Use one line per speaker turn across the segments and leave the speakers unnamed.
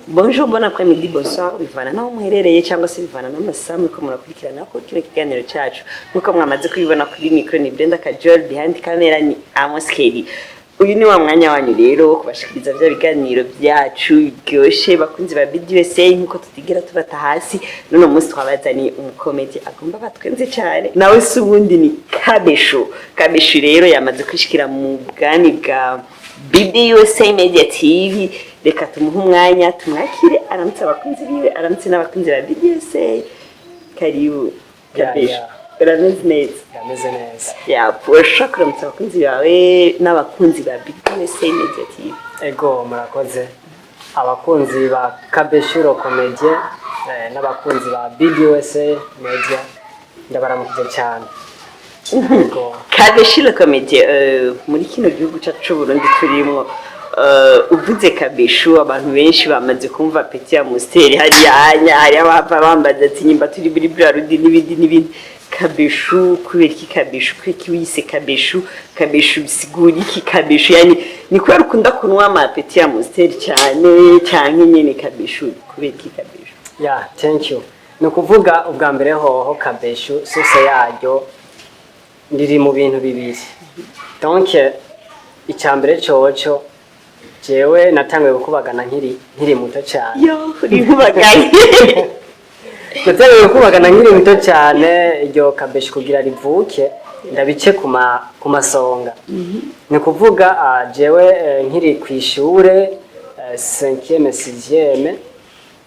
Bonjour, bon après-midi, bonsoir, bivana naho muherereye cyangwa se bivana n'amasaha muriko murakurikirana ko kino kiganiro cyacu. Nkuko mwamaze kubibona kuri micro ni Brenda Kajol, behind camera ni Amos Kelly. Uyu ni wa mwanya wanyu rero wo kubashikiriza bya biganiro byacu biryoshe, bakunzi ba BDUSA, nkuko tutigera tubata hasi. None munsi twabazaniye umukomedi agomba batwenze cyane, nawe si ubundi ni Kabeshu. Kabeshu rero yamaze kwishikira mu bwami bwa BDUSA Media TV. Reka tumuhe umwanya, tumwakire, aramutse abakunzi biwe, aramutse n'abakunzi ba BDUSA. Karibu, Kabeshu. Urameze neza?
Ndameze neza.
Ya, urashobora kuramutsa abakunzi bawe n'abakunzi ba BDUSA Media TV.
Ego, murakoze. Abakunzi ba Kabeshu le Comédien n'abakunzi ba BDUSA Media, ndabaramukije cyane. Ego.
Kabeshu le Comédien, muri kino gihugu cyacu c'u Burundi turimwo, uvuze Kabeshu abantu benshi bamaze kumva Petit Amstel hariya hanya, hari abava bambaza ati nyimba turi muri Brarudi n'ibindi n'ibindi. Kabeshu, kubera iki Kabeshu? Kubera iki wiyise Kabeshu? Kabeshu bisigura iki? Kabeshu yani ni kubera ukunda kunywa ama Petit Amstel cyane, cyane nyene? Kabeshu, kubera iki Kabeshu?
Ya, thank you. Ni ukuvuga ubwa mbere hoho Kabeshu source yaryo riri mu bintu bibiri. Donc icya mbere coco, jewe natanguye gukubagana nkiri muto cyane.
Yo, uri nkubagaye.
Natanguye gukubagana nkiri muto cyane. Iryo Kabeshu kugira rivuke, ndabice ku masonga, ni kuvuga jewe nkiri ku ishure, cinquième, sixième,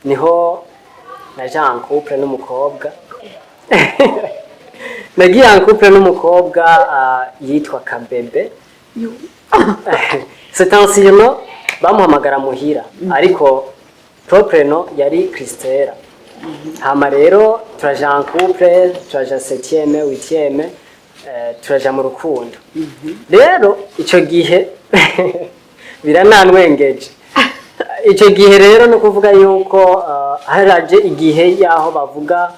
niho naja en couple n'umukobwa. Nagiye en couple n'umukobwa yitwa Kabebe. C'est un surnom bamuhamagara muhira, ariko propre nom yari Christella. Hama rero turaja en couple, turaja septième, huitième, turaja mu rukundo. Rero ico gihe birananwengeje. Ico gihe rero ni ukuvuga yuko haraje igihe yaho bavuga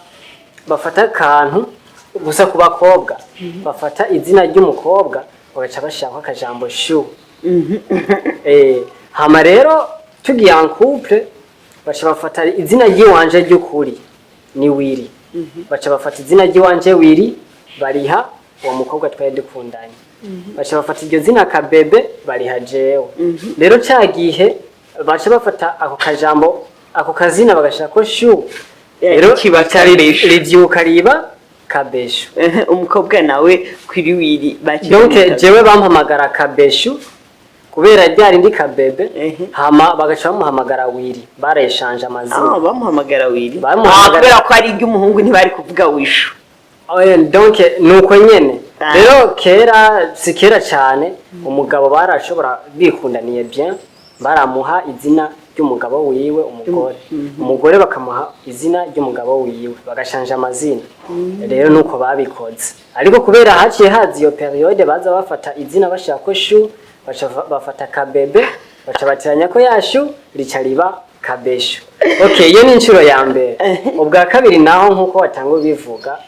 bafata akantu gusa ku bakobwa, bafata izina ry'umukobwa bagaca bashirako akajambo chou. Hama rero tugiye en couple, baca bafata izina ry'iwanje ry'ukuri ni Wiri, baca bafata izina ry'iwanje Wiri bariha uwo mukobwa twari dukundanye, baca bafata iryo zina Kabebe bariha jewe. Rero ca gihe baca bafata ako kajambo, ako kazina, bagashirako chou. Rero
kiba Kabeshu.
Rivyuka riba Kabeshu.
Umukobwa nawe kuri Wiri.
Donc jewe bampamagara Kabeshu kubera ryari ndi Kabebe, hama bagaca bamuhamagara Wiri, bareshanje amazina.
Ah, bamuhamagara Wiri.
Bamuhamagara-
Ah, kubera ko ari iry'umuhungu, ntibari kuvuga Wishu.
Oya, donc nuko nyene.
Ah.
Rero kera, si kera cyane, umugabo barashobora bikundaniye bien, baramuha izina ry'umugabo wiwe umugore, umugore bakamuha izina ry'umugabo wiwe, bagashanja amazina. Rero nuko babikoze, ariko kubera haciye haza iyo période baza bafata izina bashaka ko chou, baca bafata Kabebe, baca batiranya ko ya chou, rica riba Kabeshu. Okay, iyo ni inshuro ya mbere. Ubwa kabiri naho, nkuko watanga ubivuga,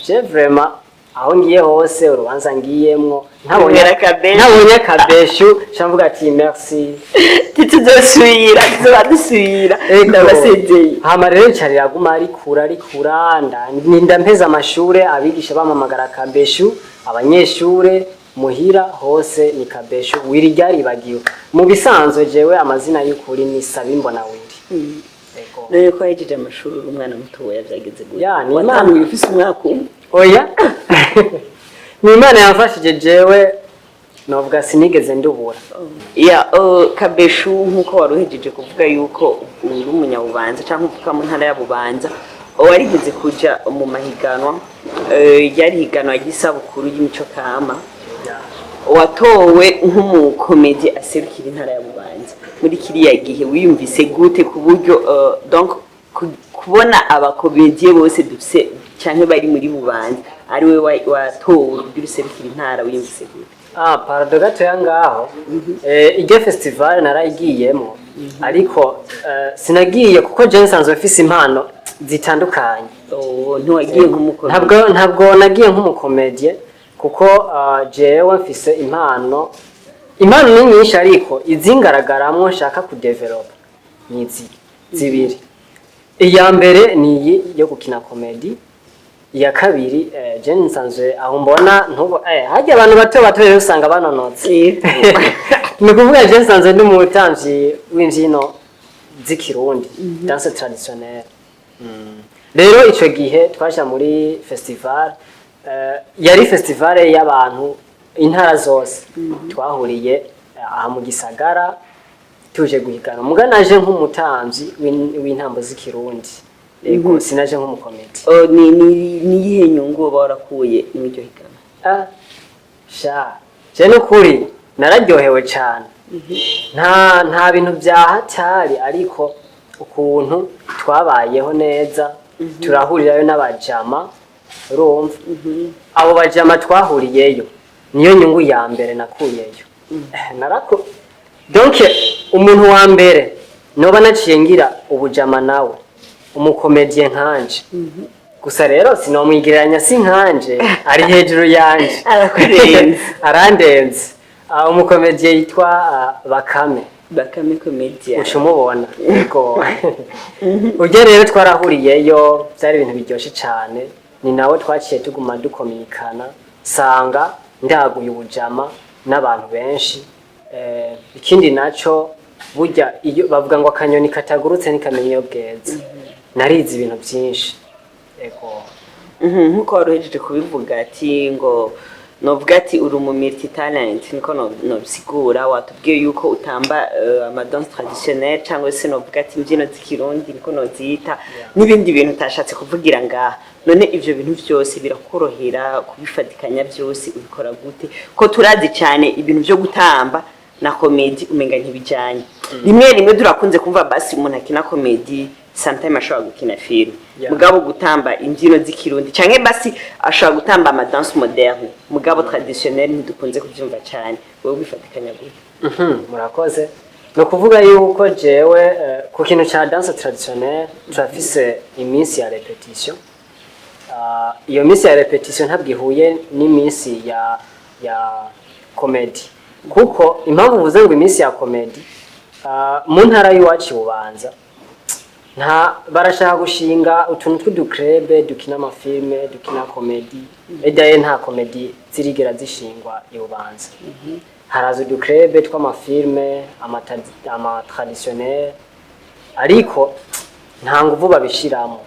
je vraiment aho ngiye hose, urubanza ngiyemwo, ntabonye
Kubera Kabeshu.
ntabonye Kabeshu, mvuga ati merci.
Ntituzosubira, tuzoba dusubira.
Ego.
Ndabasezeye.
Hama rero rica riraguma rikura, rikura, ninda mpeza amashure, abigisha bampamagara Kabeshu, abanyeshure muhira hose ni Kabeshu. Wiri ryaribagiwe. Mu bisanzwe jewe amazina y'ukuri ni Sabimbona Wiri. Ego.
None ko wahejeje amashuri uri umwana mutoya, byageze gute?
Ya, ni Imana.
Watanguye ufise umwaka umwe?
Oya, ni Imana yamfashije. Jewe novuga sinigeze ndubura.
Ya, Kabeshu, nk'uko wari uhejeje kuvuga yuko uri umunyabubanza cyangwa uvuka mu ntara ya Bubanza, warigeze kuja mu mahiganwa, ryari higanwa ry'isabukuru y'imico kama, watowe nk'umukomedi aserukira intara ya Bubanza. Muri kiriya gihe wiyumvise gute, ku buryo donc kubona abakomediye bose dufise cyangwa bari muri Bubanza ari we watowe kugira userukira intara, wiyumvise gute?
Ah, pardon gatoya ngaho. Iryo festival narayigiyemo, ariko sinagiye kuko je nsanzwe mfise impano zitandukanye.
Oh, ntiwagiye nk'umukomedi?
Ntabwo nagiye nk'umukomedie, kuko jewe mfise impano ni nyinshi, ariko izingaragaramwo nshaka kudevelopa Ni izi zibiri. Iya mbere ni iyi yo gukina comédie. Iya kabiri, je nsanzwe aho mbona ntubo harya abantu bato bato rero usanga banonotse. Ni ukuvuga je nsanzwe ndi umutamvyi w'imvyino z'ikirundi, danse traditionnelle. Rero ico gihe twaja muri festival, yari festival y'abantu intara zose. Twahuriye aha mu gisagara tuje guhigana, muga naje nk'umutamvyi w'intambo z'ikirundi. Yego, sinaje nk'umukomedi.
Oh, ni iyihe nyungu uba warakuye muri iryo higanwa?
Ah, sha, je nukuri nararyohewe cane. Nta bintu bya hatari, ariko ukuntu twabayeho neza, turahurirayo n'abajama. Urumva, abo bajama twahuriyeyo niyo nyungu ya mbere nakuyeyo. Narako donc umuntu wa mbere noba naciye ngira ubujama nawe, umukomediye nkanje. Gusa rero sinomwigereranya, si nkanje, ari hejuru yanje.
Arakurenze.
Arandenze. Ah, umukomediye yitwa Bakame.
Bakame Comedian.
Uca umubona. Yego, urya rero twarahuriyeyo, byari ibintu biryoshye cyane. Ni nawe twaciye tuguma dukominikana, sanga ndaguye ubujama n'abantu benshi. Ikindi naco, burya iyo bavuga ngo akanyoni katagurutse ntikamenya iyo bweze, narize ibintu byinshi. Yego.
Nkuko wari uhejeje kubivuga ati ngo novuga ati uri umu multi talent, niko nobisigura. Watubwiye yuko utamba ama danse traditionnelle, cyangwa se novuga ati imbyino z'ikirundi, niko nozita, n'ibindi bintu utashatse kuvugira ngaha. None ivyo bintu vyose birakorohera kubifatikanya byose? Ubikora gute, ko turazi cyane ibintu byo gutamba na comédie umenga ntibijanye? Rimwe rimwe turakunze kumva basi umuntu akina comédie, sometime ashobora gukina film, mugabo gutamba imbyino z'ikirundi, canke basi ashobora gutamba ama danse moderne, mugabo traditionnel ntidukunze kuvyumva cyane. Wowe bifatikanya gute?
Murakoze. Ni ukuvuga yuko jewe ku kintu ca danse traditionnelle turafise iminsi ya répétition. Ah, iyo minsi ya répétition ntabwo ihuye n'iminsi ya comédie, kuko impamvu uvuze ngo iminsi ya comédie, mu ntara y'iwacu i Bubanza nta barashaka gushinga utuntu tw'udu club dukina ama film, dukina comédie. Edaye nta comédie zirigera zishingwa i Bubanza. Haraza udu club tw'ama film ama traditionnel, ariko nta nguvu babishiramo.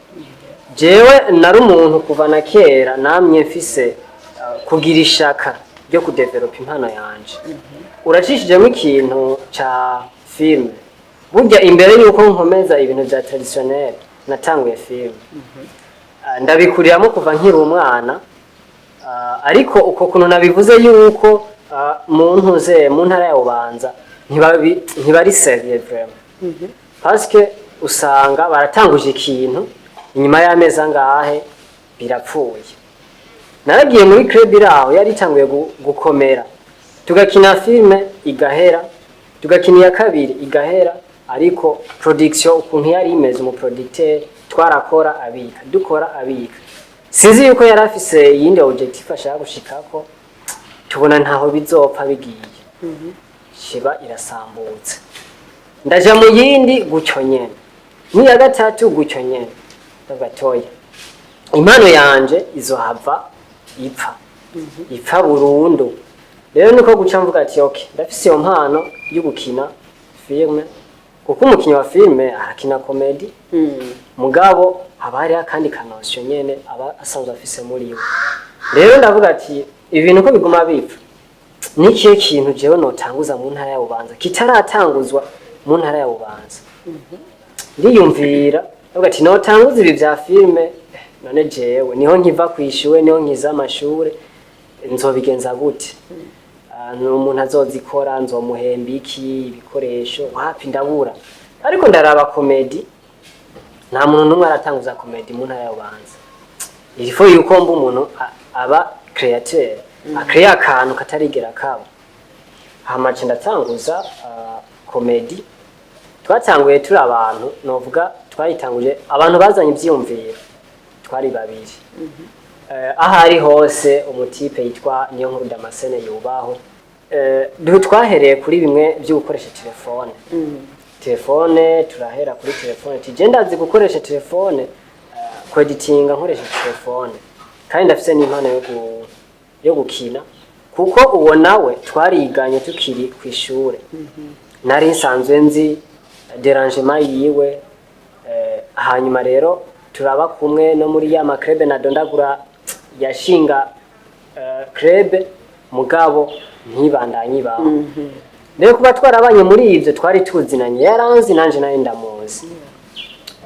Jewe nari umuntu kuva na kera namye mfise kugira ishaka ryo kudevelopa impano yanje. Uracishijemo ikintu ca film. Burya imbere yuko nkomeza ibintu vya traditionnel natanguye film. Ah, ndabikuriramo kuva nkiri umwana. Ah, ariko uko kuntu nabivuze yuko mu ntuze mu ntara ya Bubanza ntibari sérieux vraiment, parce que usanga baratanguje ikintu, inyuma y'amezi angahe birapfuye. Naragiye muri club iri aho yari itanguye gukomera, tugakina film igahera, tugakina iya kabiri igahera, ariko production ukuntu yari imeze, umu producteur twarakora abika, dukora abika. Sinzi yuko yari afise iyindi objectif ashaka gushikako. Tubona ntaho bizopfa bigiye, shiba irasambutse. Ndaja mu yindi gutyo nyene, n'iya gatatu gutyo nyene. Ndavuga toya, impano yanje izohava ipfa, ipfa burundu. Rero niko guca mvuga ati okay, ndafise iyo mpano yo gukina film, kuko umukinyi wa film arakina comédie, mugabo haba hariho akandi ka notion nyene aba asanzwe afise muri we. Rero ndavuga ati ibi bintu ko biguma bipfa, nikihe kintu jewe notanguza mu ntara ya Bubanza kitaratanguzwa mu ntara ya Bubanza? Ndiyumvira, ndavuga ati notanguza ibi vya film. None jewe niho nkiva kwishure, niho nkiza amashure, nzobigenza gute? Ah, ni umuntu azozikora, nzomuhemba iki? Ibikoresho wapi, ndabura. Ariko ndaraba comédie, nta muntu n'umwe aratanguza comédie mu ntara ya Bubanza. Il faut yuko mba umuntu aba créateur, akrea akantu katarigera kaba. Hama nca ndatanguza comédie. Twatanguye turi abantu, novuga twayitanguje abantu bazanye ivyiyumviro, twari babiri. Aho ari hose, umu type yitwa Niyonkuru Damascene yubaho. Twahereye kuri bimwe byo gukoresha telefone. Telefone, turahera kuri telefone, tije ndazi gukoresha telefone, kweditinga nkoresha telefone, kandi ndafise n'impano yo gukina, kuko uwo nawe twariganye tukiri ku ishure, nari nsanzwe nzi dérangement yiwe. Hanyuma rero turaba kumwe no muri ya ma club na dondagura yashinga club, mugabo ntibandanye ibaho. Rero kuba twarabanye muri ivyo, twari tuzinanye, yaranzi nanje nawe ndamuzi.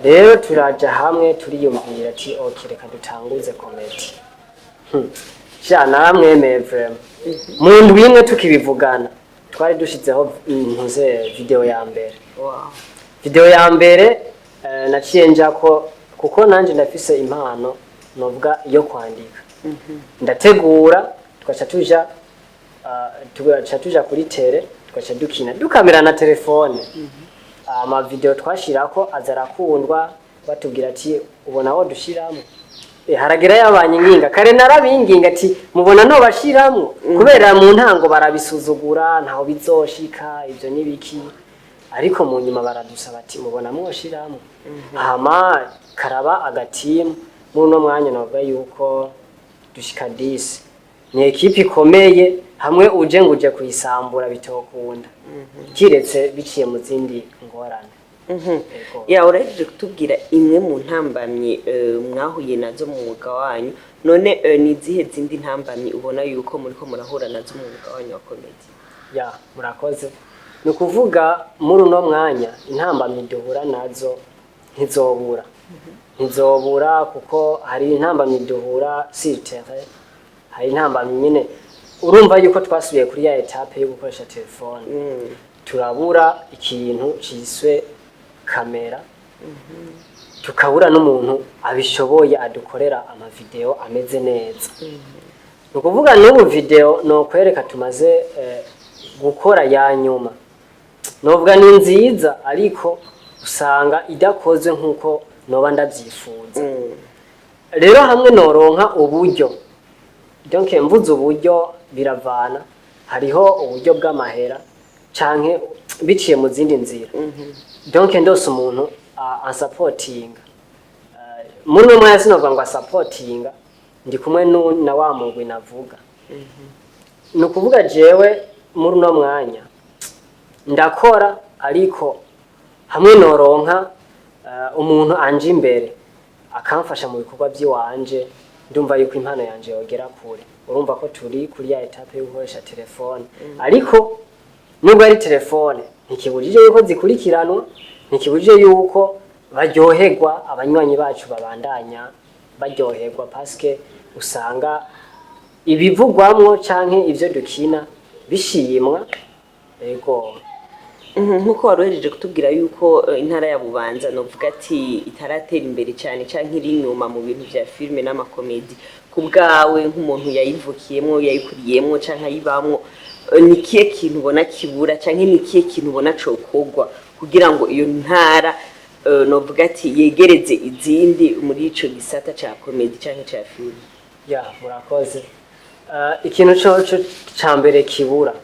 Rero turaja hamwe, turiyumvira ati: "Ok, reka dutanguze comédie." Sha, naramwemeye vraiment. Mu ndwi imwe tukibivugana, twari dushizeho ntuze video ya mbere. Video ya mbere, naciye njako kuko nanje ndafise impano novuga yo kwandika, ndategura, tugaca tuja kuri terrain, tugaca dukina dukamera na telefone. Ama video twashirako aza arakundwa, batubwira ati: "Ubona wo dushiramo?" Haragira yabanye nginga kare, narabinginga ati: "Mubona no bashiramwo?" Kubera mu ntango barabisuzugura, ntaho bizoshika, ivyo nibiki, ariko mu nyuma baradusaba ati: "Mubona mwoshiramo?" Hama karaba agatimu. Muri uno mwanya navuga yuko dushika 10, ni ekipe ikomeye, hamwe uje ngo uje kuyisambura bitokunda, kiretse biciye mu zindi ngorane. Ego.
Ya, urahejeje kutubwira imwe mu ntambamyi mwahuye nazo mu mwuga wanyu. None ni izihe zindi ntambamyi ubona yuko muriko murahura nazo mu mwuga wanyu wa comédie?
Ya, murakoze. Ni ukuvuga muri uno mwanya intambamyi duhura nazo ntizobura, ntizobura, kuko hari intambamyi duhura sur terrain, hari intambamyi nyine urumva yuko twasubiye kuri ya étape yo gukoresha telefone, turabura ikintu ciswe kamera, tukabura n'umuntu abishoboye adukorera amavideo ameze neza. Ni ukuvuga n'ubu video nokwereka tumaze gukora ya nyuma, novuga ni nziza, ariko usanga idakozwe nk'uko noba ndavyifuza. Rero hamwe noronka uburyo, donc mvuze uburyo biravana, hariho uburyo bw'amahera canke biciye mu zindi nzira, donc ndose umuntu ansapotinga. Muri uno mwanya sinovuga ngo asapotinga, ndi kumwe na wa mugwi navuga. Ni ukuvuga jewe muri uno mwanya ndakora, ariko hamwe noronka umuntu anje imbere akamfasha mu bikorwa by'iwanje, ndumva yuko impano yanje yogera kure. Urumva ko turi kuri ya étape yo gukoresha telefone, ariko nubwo ari telefone ntikibujije yuko zikurikiranwa, ntikibujije yuko baryoherwa, abanywanyi bacu babandanya baryoherwa, paske usanga ibivugwamwo canke ivyo dukina bishimwa. Ego.
Nkuko wari uhejeje kutubwira yuko intara ya Bubanza novuga ati itaratera imbere cyane canke iri inyuma mu bintu vya filime n'ama comédie, ku bwawe nk'umuntu yayivukiyemwo, yayikuriyemwo canke ayibamwo, ni ikihe kintu ubona kibura canke ni ikihe kintu ubona cokorwa kugira ngo iyo ntara novuga ati yegereze izindi muri ico gisata ca comédie canke ca filime?
Ya, murakoze. Ikintu coco ca mbere kibura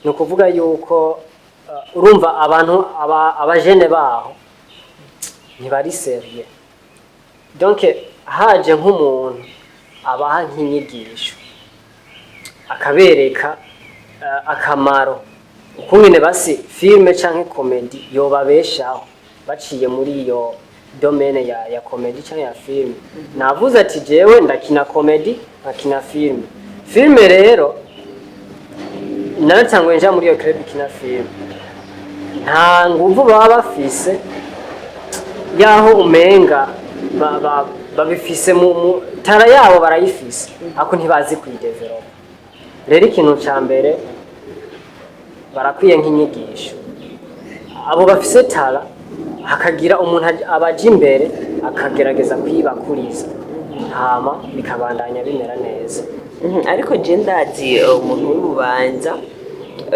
ni ukuvuga yuko urumva abantu abajene baho ntibari sérieux. Donc haje nk'umuntu abaha nk'inyigisho, akabereka akamaro ukungene basi filime canke comédie yobabeshaho baciye muri iyo domaine ya comédie canke ya filime. Navuze ati jewe ndakina comédie, nkakina filime. Filime rero naratanguye nja muri iyo club ikina filime, nta nguvu baba bafise yaho umenga babifise mu talent yabo barayifise, ariko ntibazi kuyidevelopa. Rero ikintu ca mbere barakwiye nk'inyigisho, abo bafise talent, hakagira umuntu abaja imbere akagerageza kuyibakuriza, hama bikabandanya bimera neza.
Ariko je ndazi umuntu w'Ububanza.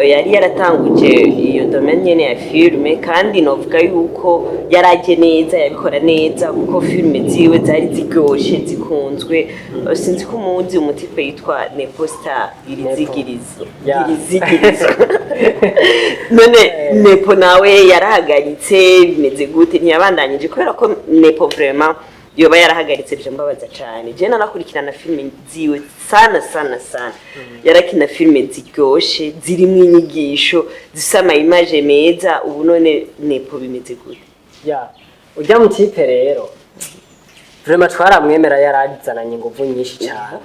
Yari yaratanguje iyo domaine nyene ya filme, kandi novuga yuko yaraje neza, yabikora neza, kuko filme ziwe zari ziryoshe, zikunzwe. Sinzi ko umuzi, umu type yitwa Neposta Irizigirizo. Irizigirizo. None Nepo nawe yarahagaritse, bimeze gute? Ntiyabandanyije? Kubera ko Nepo vraiment yoba yarahagaritse, mbabaza cane. Je nanakurikirana filme ziwe sana sana sana. Yarakina filme ziryoshe, zirimwo inyigisho, zifise ama image meza. Ubu none Nepo bimeze gute?
Ya, ujya mu type rero, vraiment twaramwemera, yarazananye inguvu nyinshi cyane.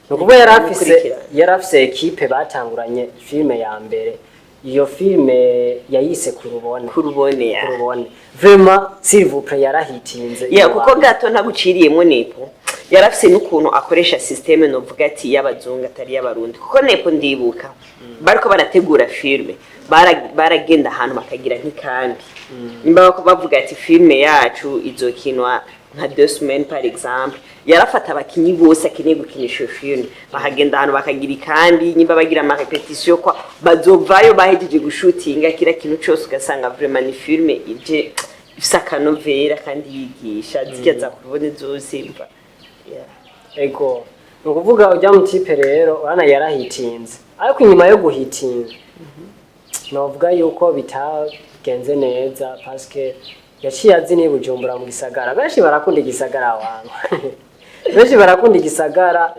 Ni ukuvuga yari afise
Gukurikirana.
yari afise équipe batanguranye filme ya mbere. Iyo filme yayise Kurubone.
Kurubone, ya.
Kurubone, vraiment, s'il vous plaît, yarahitinze.
Ya, kuko gato ntaguciriyemo, Nepo yarafise n'ukuntu akoresha système, novuga ati y'abazungu, atari y'abarundi, kuko Nepo ndibuka bariko barategura filme, baragenda ahantu bakagira nk'ikambi. Nimba bavuga ati filme yacu izokinwa nka 2 semaines par exemple, yarafata abakinyi bose akeneye gukinisha iyo filme, bakagenda ahantu bakagira ikambi. Nimba bagira ama répétition kwa bazovayo bahejeje gushutinga kira kintu cose, ugasanga vraiment ni filme ije ifise akanovera kandi yigisha, zirya za Kurubone zose mva. Yeah.
Ego, ni ukuvuga ujya mu type rero, urana yarahitinze, ariko inyuma yo guhitinga novuga yuko bitagenze neza, parce que yaciye azi ni Bujumbura mu gisagara, benshi barakunda igisagara wangu, benshi barakunda igisagara.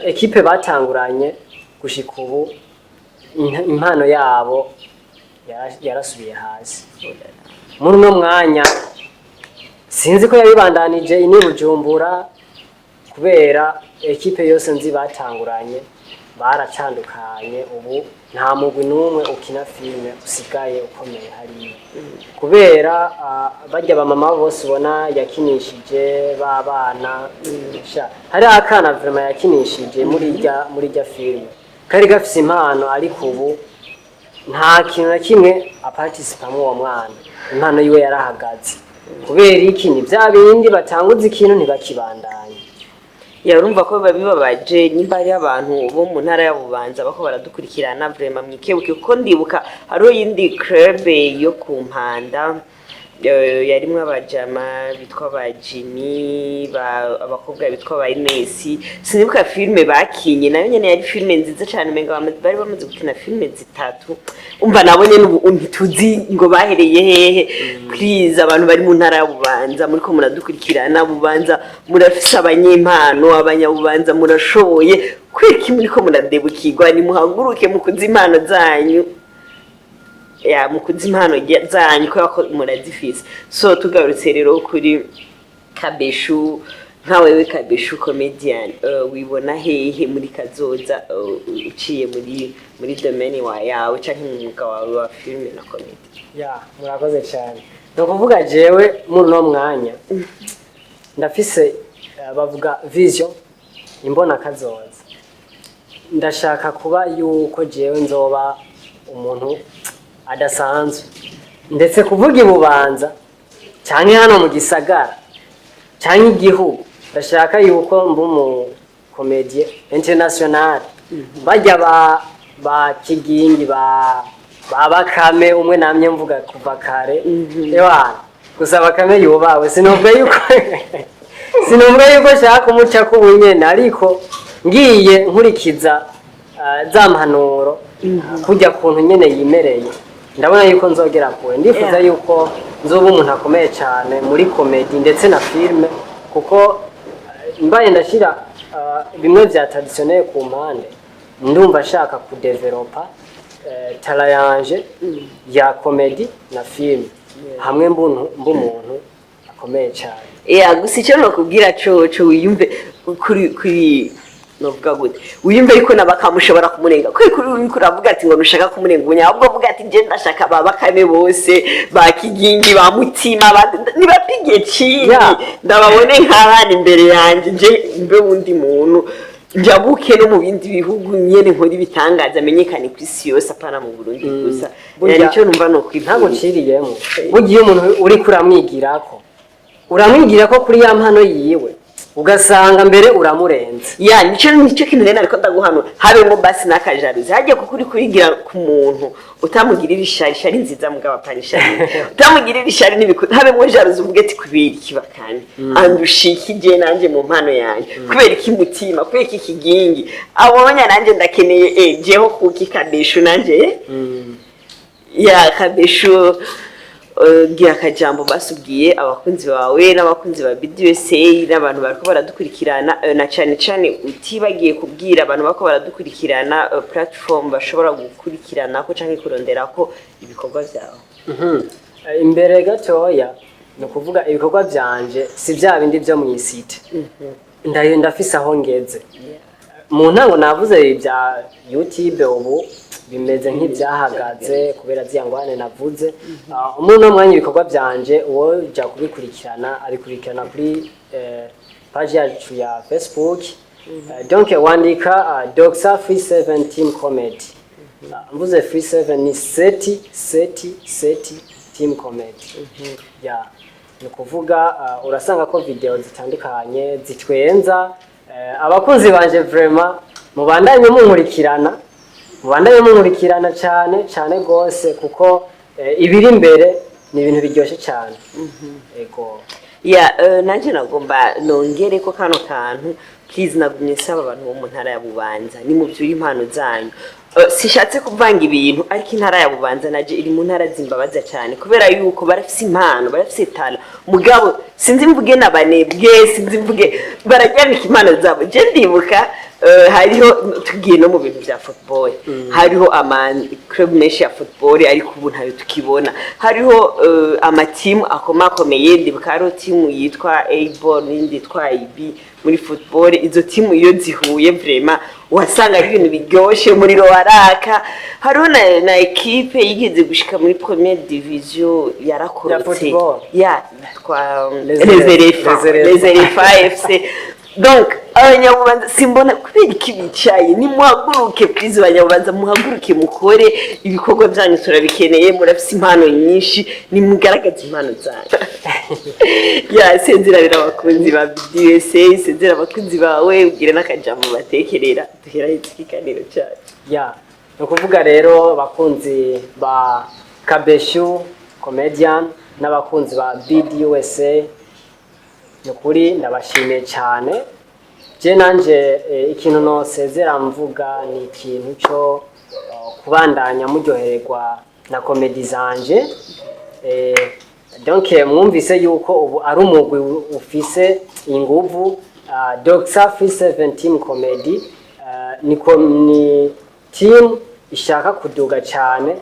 Équipe batanguranye gushika ubu, impano yabo yarasubiye hasi. Muri uno mwanya sinzi ko yabibandanije ini Bujumbura, kubera équipe yose nzi batanguranye baratandukanye. Ubu nta mugwi n'umwe ukina filime usigaye ukomeye hariya, kubera barya bamama bose ubona yakinishije b'abana. Sha, hari akana vraiment yakinishije muri irya filime kari gafise impano, ariko ubu nta kintu na kimwe aparticipamwo. Uwo mwana impano yiwe yarahagaze. Kubera iki? Ni bya bindi, batanguza ikintu ntibakibandanye.
Ya, urumva ko biba bibabaje. Nimba ari abantu bo mu ntara ya Bubanza bako baradukurikirana, vraiment mwikebuke, kuko ndibuka hariho yindi club yo ku Mpanda, yarimwo abajama bitwa ba Jimmy, abakobwa bitwa ba Ines. Sinibuka filme bakinye, nayo nyene yari filme nziza cane. Umenga bari bamaze gukina filme zitatu. Umva, nabo nyene ubu ntituzi ngo bahereye hehe. Please, abantu bari mu ntara ya Bubanza muriko muradukurikirana, Bubanza murafise abanyempano, abanyabubanza murashoboye. Kwereka muriko muradebukirwa, nimuhaguruke mukuze impano zanyu. Ya, mukuze impano zanyu, kubera ko murazifise. So tugarutse rero kuri Kabeshu, nka wewe Kabeshu comedian, wibona hehe muri kazoza, uciye muri domaine wa yawe canke mu mwuga wawe wa filme na comedy?
Ya, murakoze cyane. Ni ukuvuga jewe muri uno mwanya ndafise, bavuga vision, imbona kazoza. Ndashaka kuba yuko jewe nzoba umuntu adasanzwe, ndetse kuvuga ibubanza canke hano mu gisagara canke igihugu. Ndashaka yuko mba umu comédien international, bajya ba Kigingi, ba Bakame, umwe namye mvuga kuva kare. Ewana, gusa Bakame yubawe. Sinumva yuko nshaka kumuca k'ubunyene, ariko ngiye nkurikiza za mpanuro kujya kuntu nyene yimereye, ndabona yuko nzogera kure. Ndifuza yuko nzoba umuntu akomeye cyane muri comédie ndetse na filme, kuko mbaye ndashyira bimwe vya traditionnel ku mpande, ndumva nshaka kudevelopa talent yanje ya comédie na filme hamwe, mb'umuntu akomeye cyane.
Ya, gusa icyo nokubwira coco, wiyumve kuri novuga gute, wiyumve ariko na Bakame ushobora kumurenga. Kuri uriko uravuga ati ngo ntushaka kumurenga ubunya, ahubwo uvuga ati je ndashaka ba Bakame bose, ba Kigingi, ba Mutima, nibapige chini, ndababone nk'abana imbere yanjye, je mbe wundi muntu, njabuke no mu bindi bihugu nyene, nkora ibitangaza, amenyekane ku isi yose, apana mu Burundi gusa.
Burya
Ya, nicyo numva nokwipfuza.
Ntabwo nciriyemo, burya iyo umuntu uriko uramwigirako kuri ya mpano yiwe. Ugasanga mbere uramurenze.
Ya, nico kintu rero ariko ndaguhanura, habemo basi n'akajaruzi hagiye, kuko uri kurigira ku muntu utamugirira ishari, ishari nziza mugabo, apana ishari, utamugirira ishari n'ibikuta, habemo jaruzi, uvuge ati: "Kubera iki bakandi andushikije nanjye mu mpano yanjye? Kubera iki mutima? Kubera iki kigingi abonye nanjye ndakeneye?" Jeho kuki Kabeshu nanjye, Ya Kabeshu, gira akajambo basubwiye abakunzi bawe n'abakunzi ba BDUSA n'abantu bariko baradukurikirana, na cane cane utibagiye kubwira abantu bariko baradukurikirana platform bashobora gukurikiranako canke kuronderako ibikorwa vyawe.
Imbere gatoya, ni ukuvuga ibikorwa vyanje si vya bindi vyo mw'isite. Ndafise aho ngeze. Mu ntango navuze ibya YouTube, ubu bimeze nk'ibyahagaze kubera ziriya ngwane navuze. Muri uno mwanya ibikorwa byanje, uwo jya kubikurikirana abikurikirana kuri page yacu ya Facebook. Donc wandika Doxa Free 7 Team Comedy. Mvuze Free 7 ni sept, sept, sept Team Comedy. Ya, ni ukuvuga urasanga ko video zitandukanye zitwenza. Abakunzi banje, vraiment mubandanye munkurikirana, mubandanye munkurikirana cyane cyane gose, kuko ibiri imbere ni ibintu biryoshye cyane. Ego.
Ya, nanje nagomba nongere ko kano kantu, please, nagumye nsaba abantu bo mu ntara ya Bubanza, nimuvyure impano zanyu. Sishatse kuvanga ibintu, ariko intara ya Bubanza naje iri mu ntara zimbabaza cyane, kubera yuko barafise impano, barafise talent, mugabo sinzi mvuge n'abanebwe, sinzi mvuge bararyamika impano zabo. Je ndibuka hariho, tugiye no mu bintu vya football, hariho ama club menshi ya football, ariko ubu ntayo tukibona. Hariho amatimu akomakomeye, ndibuka hariho timu yitwa A-ball n'indi yitwa IB muri football. Izo timu iyo zihuye, vraiment wasanga ari ibintu biryoshe, umuriro waraka. Hariho na ekipe yigeze gushika muri première division, yarakorotse.
Ya football?
Ya, yitwa
Les
Les Elephants.
Les Elephants.
Les Elephants FC. Donc abanyabubanza, simbona kubera iki bicaye. Nimuhaguruke please, abanyabubanza, muhaguruke mukore ibikorwa byanyu, turabikeneye. Murafise impano nyinshi, nimugaragaze impano zanyu. Ya, senzera rero abakunzi ba BDSA, senzera abakunzi bawe, ubwire n'akajambo batekerera, duheraheze ikiganiro cyacu.
Ya, ni ukuvuga rero abakunzi ba Kabeshu Comedian n'abakunzi ba BDUSA, ni ukuri ndabashimiye cyane. Je nanje ikintu nosezera mvuga ni ikintu cyo kubandanya muryoherwa na comédie zanje. Donc mwumvise yuko ubu ari umugwi ufise inguvu, Doxa Free 7 Team Comedy, ni team ishaka kuduga cyane.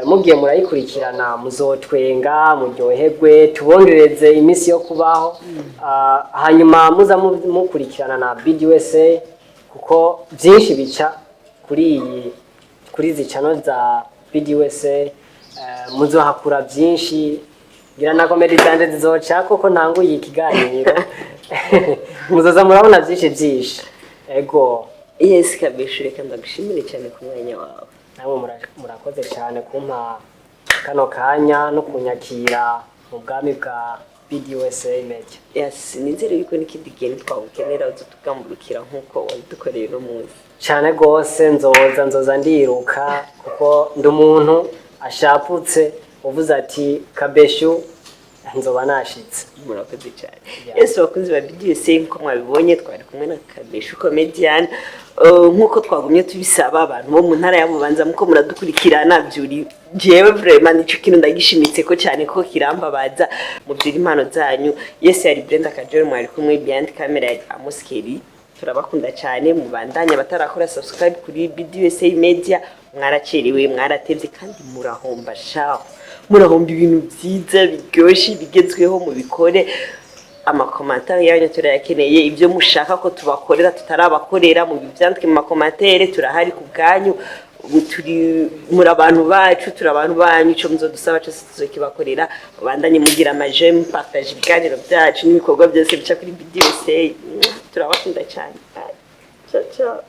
Mugiye murayikurikirana, muzotwenga, muryoherwe, tubongereze iminsi yo kubaho. Hanyuma muza mukurikirana na BDUSA, kuko byinshi bica kuri izi channel za BDUSA. Muzohakura byinshi, ngira na comédie zanje zizoca, koko ntanguye ikiganiro, muzoza murabona byinshi byinshi. Ego.
Yes, Kabeshu, reka ndagushimire cyane ku mwanya wawe.
Namwe murakoze cyane kumpa kano kanya no kunyakira mu bwami bwa BDUSA Media.
Yes, nizere yuko n'ikindi gihe nitwagukenera uza tugamburukira nk'uko wabidukoreye uno munsi.
Cyane rwose, nzoza ndiruka, kuko ndi umuntu ashaputse, uvuze ati "Kabeshu", nzoba nashitse.
Murakoze cyane.
Yeah.
Yes, bakunzi ba BDSA, nkuko mwabibonye twari kumwe na Kabeshu Comedian. Nkuko twagumye tubisaba abantu bo mu ntara ya Bubanza, muko muradukurikirana, byuri jewe vraiment nico kintu ndagishimitse ko cyane, ko kirambabaza. Mubyira impano zanyu. Yes, yari Brenda Kajoro mwari kumwe, behind camera ya Amos Kelly. Turabakunda cyane, mubandanye. Abatarakora subscribe kuri BDSA Media, mwaracerewe, mwaratevye kandi murahomba shaho, murahomba ibintu byiza biryoshye bigezweho. Mubikore, ama commentaires yanyu turayakeneye. Ibyo mushaka ko tubakorera tutarabakorera, mubivyandike mu ma commentaires. Turahari ku bwanyu, turi muri abantu bacu, turi abantu banyu. Ico muzodusaba cyose tuzokibakorera. Mubandanye mugira ama j'aime, partage ibiganiro byacu n'ibikorwa byose bica kuri BDSA. Turabakunda cyane. Ciao ciao.